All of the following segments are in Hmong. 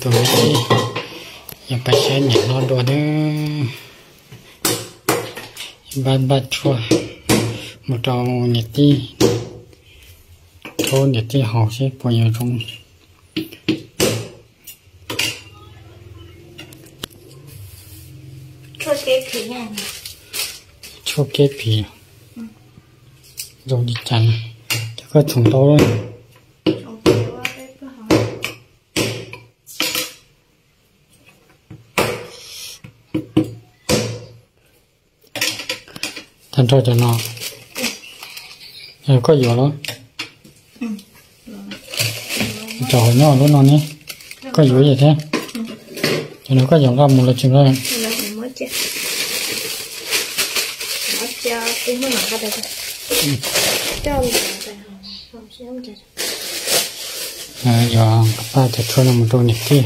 Tus niam tij, yog pais saib niam hlob dua nawb. Npaj npaj tshuaj mus rau niam tij, rau niam tij haus seb puas yuav zoo. Tshuaj keb phiv zoo li cas, cov koj txhoov tau lawm. Tag nrho cov no, koj yuav los? Cov hauv nyob lub no ne, koj yuav yam thiab. Cov no koj yuav nqa mus los tsis nqa? Yuav nqa paj cov tshuaj no mus rau niam tij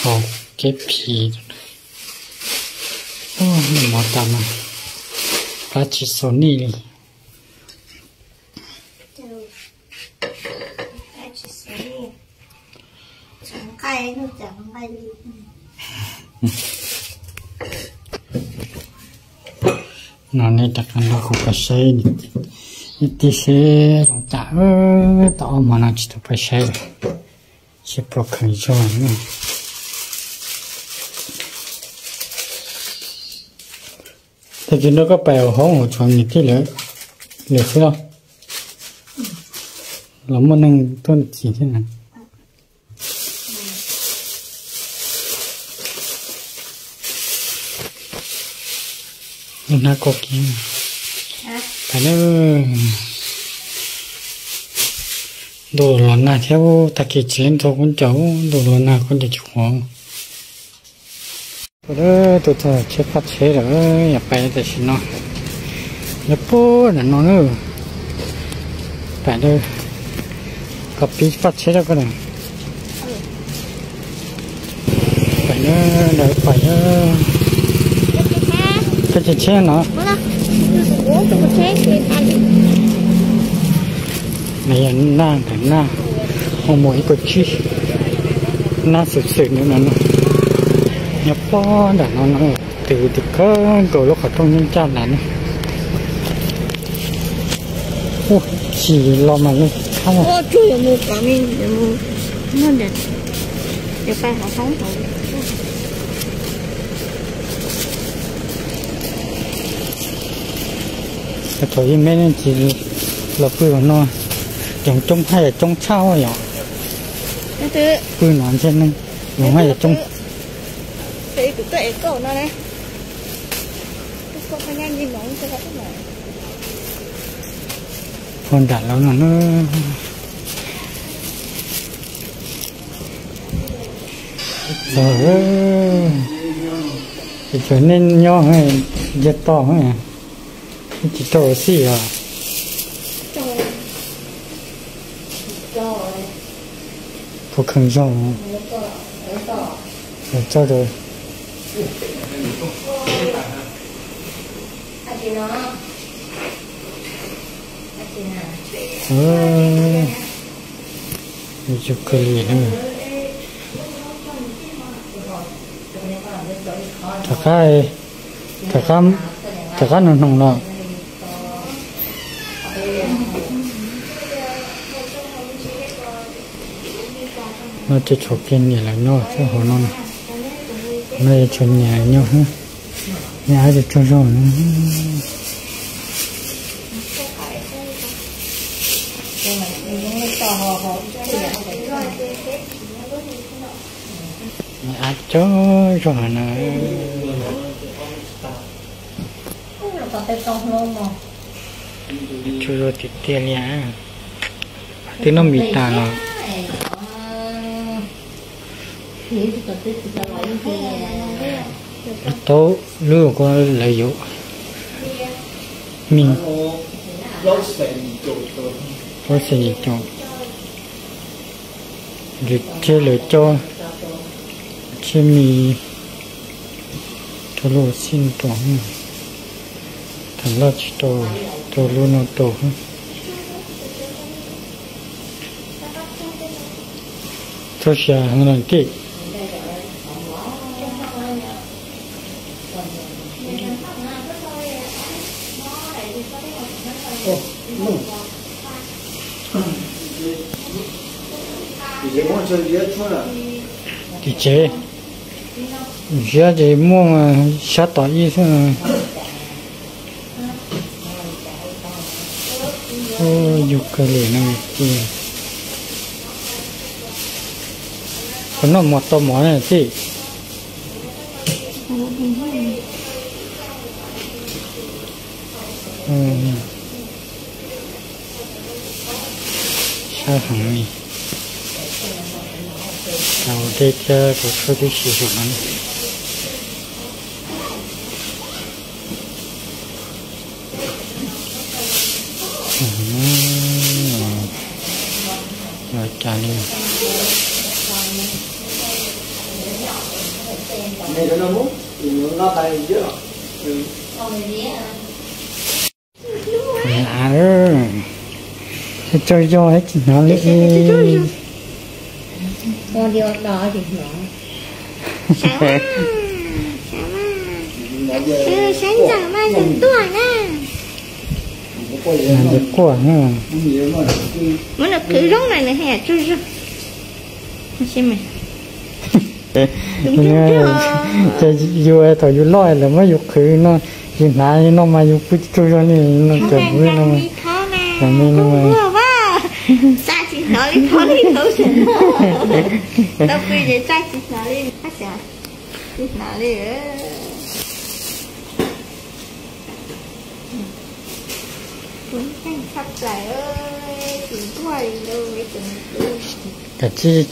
haus keb phiv. Noj mov tas mas plab tsis xaus nij li. No nej rov qab nrog kuv pais saib ib tij seb zoo cas. Tau ob hmo no tsis tau pais saib lawm, seb puas kheev zog. Tag kis no koj pais hauv hoob hauv tshuav niam tij lawv xwb los? Los muaj neeg tuaj ntxiv thiab na. Lub hnab koj kiv, pais na. Ntuj los nag thiab, tag kis tsis ntxhua kub ncaus, ntuj los nag kub ncaus tsis qhuav. Tus txog tsheb, paj tsheb lawm, yog pais tam sim no. Nyob puag nram no na. Pais, koj pib paj tsheb rau koj na. Pais na, pais na. Koj tsis tsheb no. Nws yog nag ntawm nag, hoo mus ib puas tsib, nag xwm xwm ntawm no. Nyob puag nram no no, twb twb kawg nkaus lub qhov rooj nyob ncaj nram no. Ua tsis los mas li thab. Thaum ub me neeg tsis los pw no, coob coob haj yam coob tshaj yom. Pw no ntshe neeg coob haj yam coob. Puag nram lawv no na. Txog, tsuas nej nyob nce toj, tsis tau xij os. Puas kheev zog? Txog rau Yus kawg li. Rov qab, rov qab, rov qab nug noog no. No ces tshuav kiag niam lawv nyob xwb hauv no. No yuav tshuav niam nyob xwb. Niam yuav tshuav zog. Niam yuav tshuav zog na. Tshuav zog tiag tiag li. Twb noj mis tas los. Lub taub lub ko lawv yuav mis, plaub xees yim caum. Lawv tseg lawv coj tseg mis rau lub xij rau, tham laj tsis tau, rau lub no rau. Txaus siab heev lawm tij. Tim tsev, ziab ces muaj sab tom ib xwb. Yus kawg li no ces puas noj mov tau mov na tij? Sab heev li. Tau dej thiab kuv tshuaj tib si heev no. Los cas li. Av, tsaug zog tsis hnov li. Saib ntxawm mas yus tuaj na. Yus quaj na. Muab nws qhwv zoo na nws haj yam tsaug zog. Ces yus thaum yus loj lawm muab yus qhwv no, yus hnav li no mas yus pw tsis tsaug zog li no, cov pw no. Tsa tsis hnov li, thaub li thaub, tau pw ces tsa tsis hnov li, tsis hnov li. Kav tsij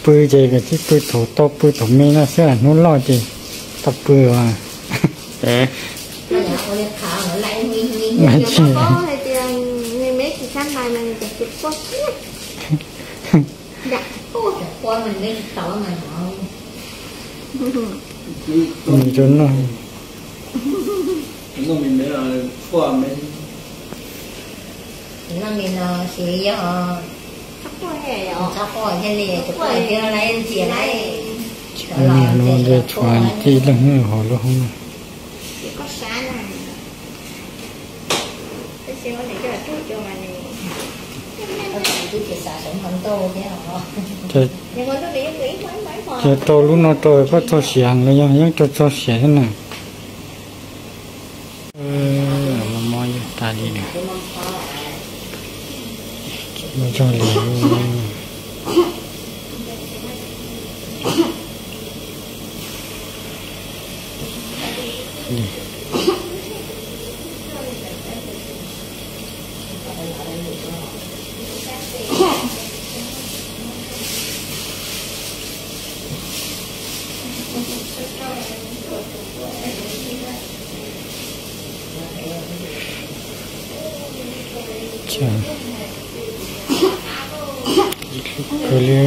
pw ces kav tsij pw thaum tau pw thaum me no xwb, hnub loj ces tau pw os. Nws rau no. Niam no nce tshuav tij leej hauv lub hoob no. Ces tau lub no rau koj txog siav heev los yog yeej rau txog siav thiab na? Mob mob yog tas li lawm. Tsis muaj zog li. Kawg li,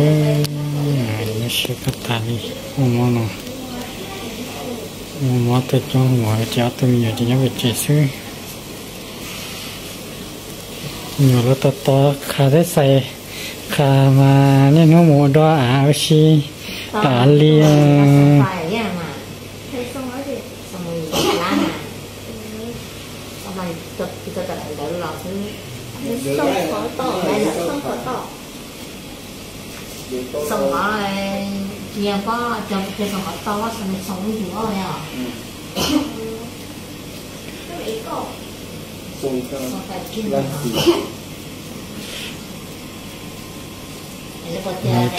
nyob siab koj tas li. Ua mob no, ua mob tej coob mus ces ob tug me nyuam ces nyob pem tsev xwb. Me nyuam los tos tos qha thiab xais, qha mas niaj hnub mus ua dog av ua si, av li. Xoom qhov, cia pob, cia xoom qhov tau, xoom ib yus os.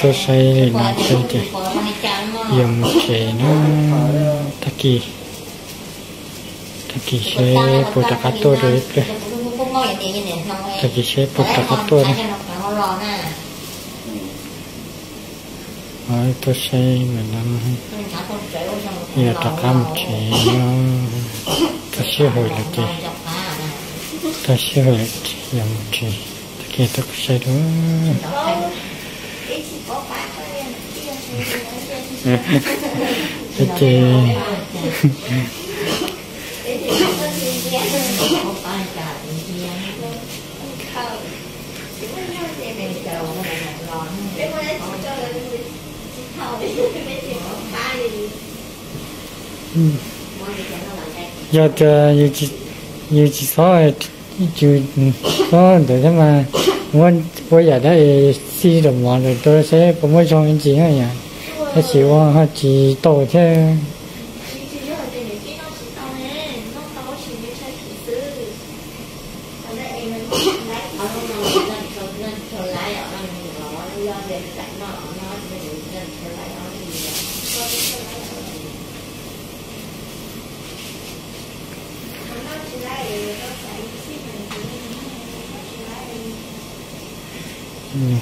Tuaj saib li no xwb ces yuav mus tsev na. Tag kis, tag kis seb puas rov qab tuaj rau ib pliag. Tag kis seb puas rov qab tuaj na. Tuaj saib lawm no, yog rov qab mus tsev no, tag sij hawm lawm ces, tag sij hawm lawm ces yog mus tsev, tag kis tuaj saib dua. Ces Yog tias yus tsis txhob, tsis txhob ntawd thiab mas muab ua yam dab es xij daim mov ntawd rau saib puas muaj zoo me ntsis na yom. Tab sis ua ho tsis tau thiab.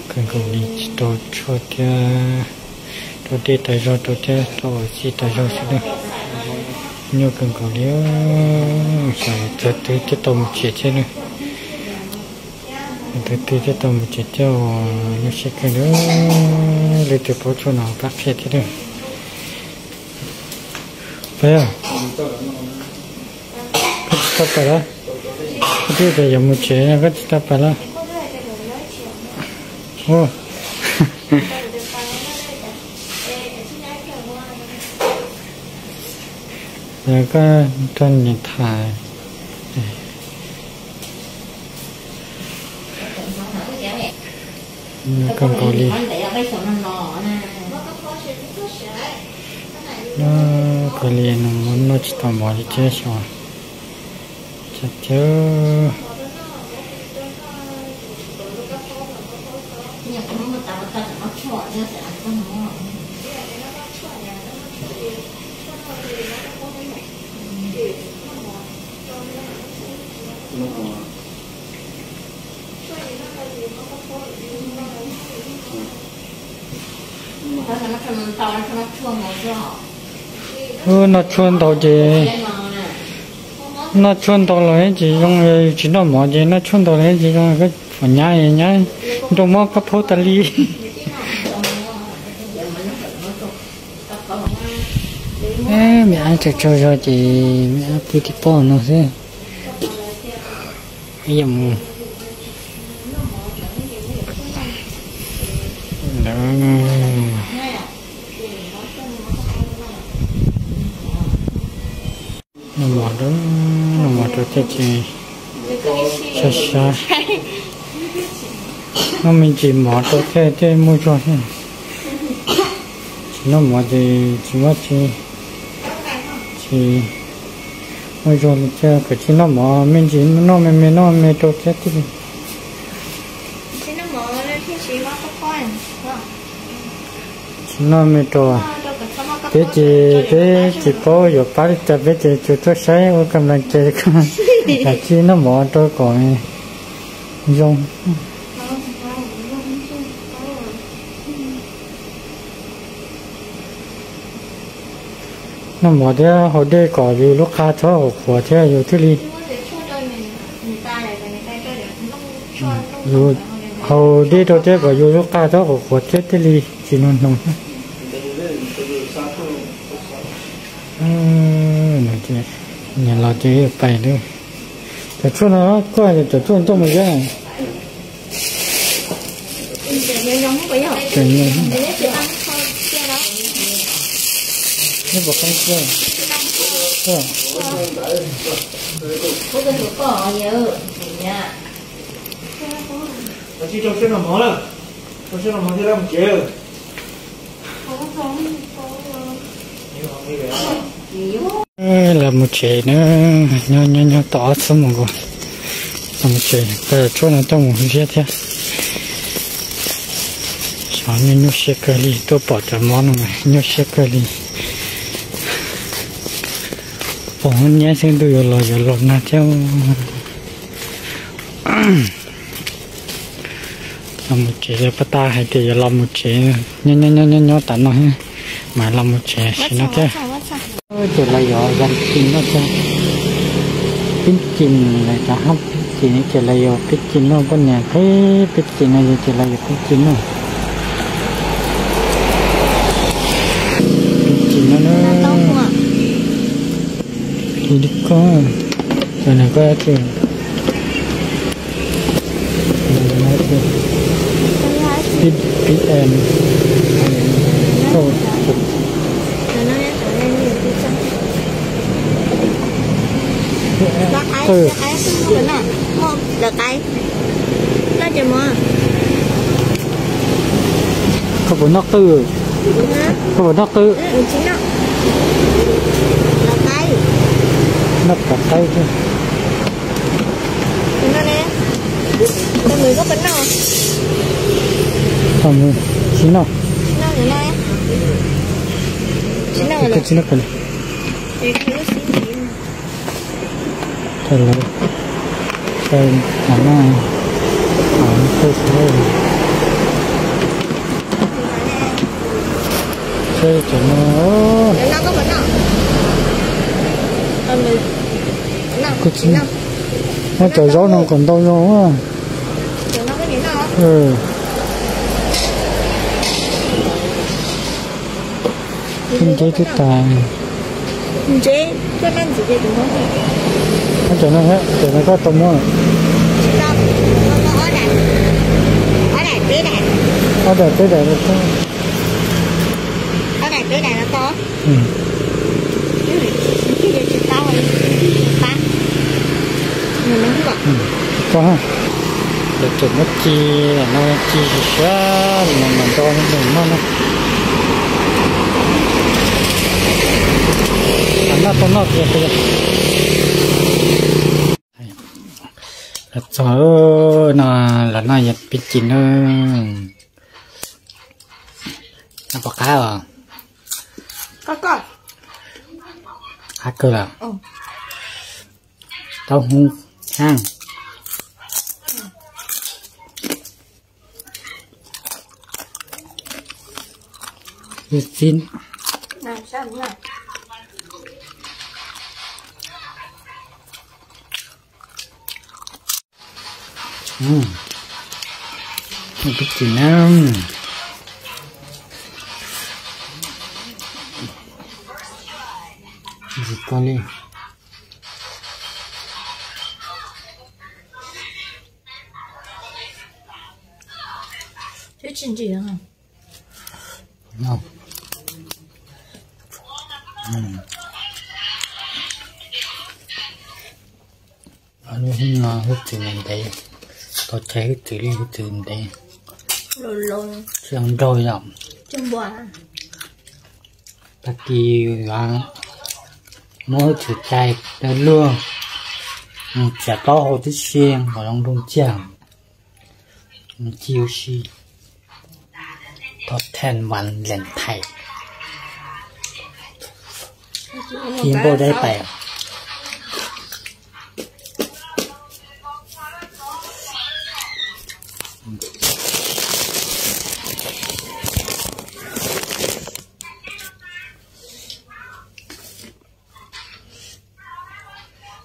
Kawg nkaus li, tsis tau tshuaj thiab, rau dej tas zog rau thiab rau xij tas zog xwb na. Nyuaj kawg nkaus li, xyov txog twg thiaj tau mus tsev thiab na. Txog twg thiaj tau mus tsev thiab, nyuaj siab kawg li. Leej twg paub tshuaj no pab qhia thiab na. Pab, koj tsis tau pais los? Koj twb tias yuav mus tsev no koj tsis tau pais los? Koj nrog niam tham. Kawg nkaus li. Nyob kawg li, noj tsis tau mov li thiab xyov. Cas thiab. Noj tshuaj ntau ces, noj tshuaj ntau los yeej tsis zoo, yus tsis noj mov ces noj tshuaj ntau los yeej tsis zoo, koj pom nyab, nyab nrog muab koj phaub tas li. Me ab tsaug tsaug zog ces me ab pw tib pob no xwb. Ib yam mus. Noj mov rau, noj mov rau thiaj tsis sab sab. Noj me ntsis mov rau thiaj thiaj muaj zog thiab. Tsis noj mov ces tsis muaj, tsis muaj zog li thiab. Kav tsij noj mov me ntsis, noj me me noj me rau thiab thiaj li. Tsis noj me rau, peb ces peb tsis paub yuav pab li cas, peb ces tsuas tuaj saib ua kam lees ces, kav tsij noj mov rau kom zoo. Noj mov thiab haus dej kom yus lub qa txhob qhuav qhuav thiab yus thiaj li. Yus haus dej rau thiab kom yus lub qa txhob qhuav qhuav thiab thiaj li tsis nug nug. Nws los ces pais lawm. Cov tshuaj no koj cov tshuaj tuaj mus ziab. Tsis rau siab noj mov lawm, rau siab noj mov thiaj li mus tsev. Los mus tsev na, nyob nyob nyob tau ob xuab moos nkaus los mus tsev, koj tshuaj no coj mus ziab thiab. Xyov nyuaj nyuaj siab kawg li, tuaj pom cov mob no mas nyuaj siab kawg li. Pom hub nyab xwb ntuj yuav los yuav los nag thiab. Los mus tsev, yog pab tab hais tias yuav los mus tsev, nyob nyob nyob nyob tas no mas los mus tsev sim no thiab. Ces lawv yuav yam kis noj thiab, pib kis lawv cov hab pib kis ces lawv yuav pib kis noj, poj niam qhib pib kis no ces lawv yuav pib kis noj. Pib kis noj na. Kis li koj, cov no koj pib, pib em, koj. Lawv qaib, lawv qaib, lawv qaib. Noj ces mus. Koj puas noj qwj? Hả? Koj puas noj qwj? Tsis noj. Lawv qaib. Noj lawv qaib thiab. Noj ne. Tau nws koj puas noj? Tau nws tsis noj. Tsis noj, tsis noj. Tsis noj, tsis noj. Tau lawm, tau mam noj, mam noj qwj xwb. Seb cov no, kuj tsis, noj cov zaub no kom ntau zoo. Ntse twb tas. Cov no, cov no koj tau muab. Ob daim peb daim no tau. Ob daim peb daim no tau. Tsis tau. Tsis tau. Lawv tseem muab ci no, ci siav siav no mas nrog nws noj na. Noj tau noj tiag tiag. Los txog no, los noj peb ci na. Noj puas qab os? Qab kawg los? Taub hwb heev. Hwj txib. Peb ci na. Tsis tau li. Twb tsis ntsim. Lub hnub no hwj txwv ntev ntev, tau chaw hwj txwv li hwj txwv ntev, tsis zoo nraug yom. Tag kis yuav muab hwj txwv cais rau luag, mus txiav taub hau tib si kom zoo nraug nciag, mus ci ua si. Top ten Valentine. Ci npauj dai pais.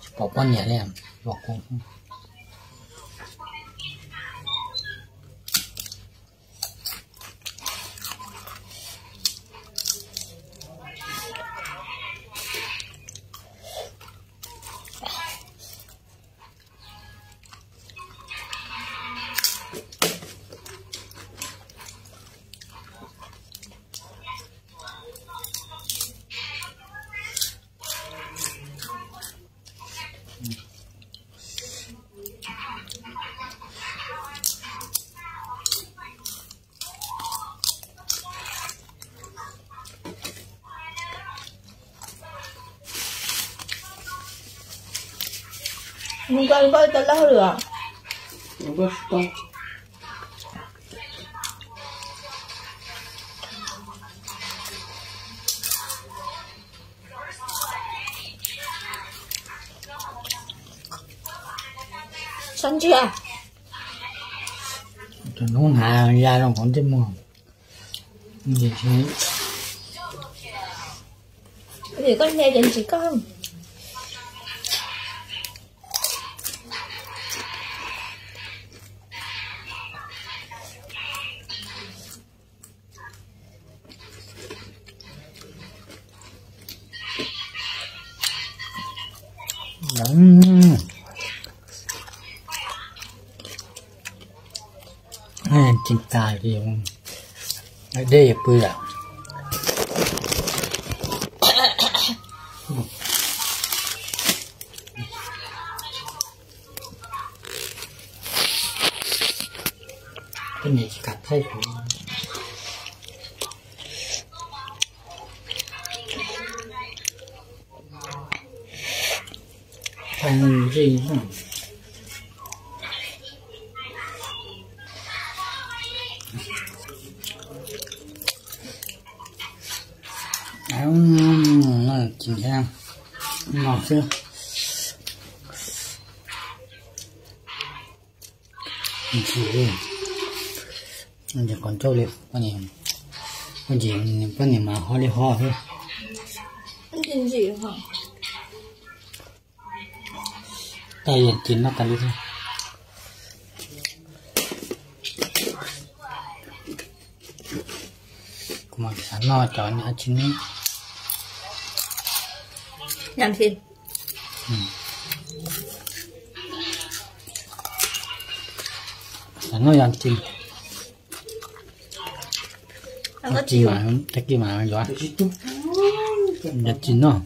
Tsis pom poj niam li, pom kuv. Nws nkauj nkauj tau lawm os. Sab ntsig. Tus hnub hnav ya rau hauv ntsej muag. Vim koj hnia ces ntsim koj. Tsis tas li, dej yuav pw lawm. Tsis no xwb. Qos ncauj li, poj niam mas ho li ho xwb. Tau yam ci noj tas li thiab. Kuv mas xav noj cov nyob tsis neb. Xav noj yam ci. Tag kis mas yuav, yam ci noj.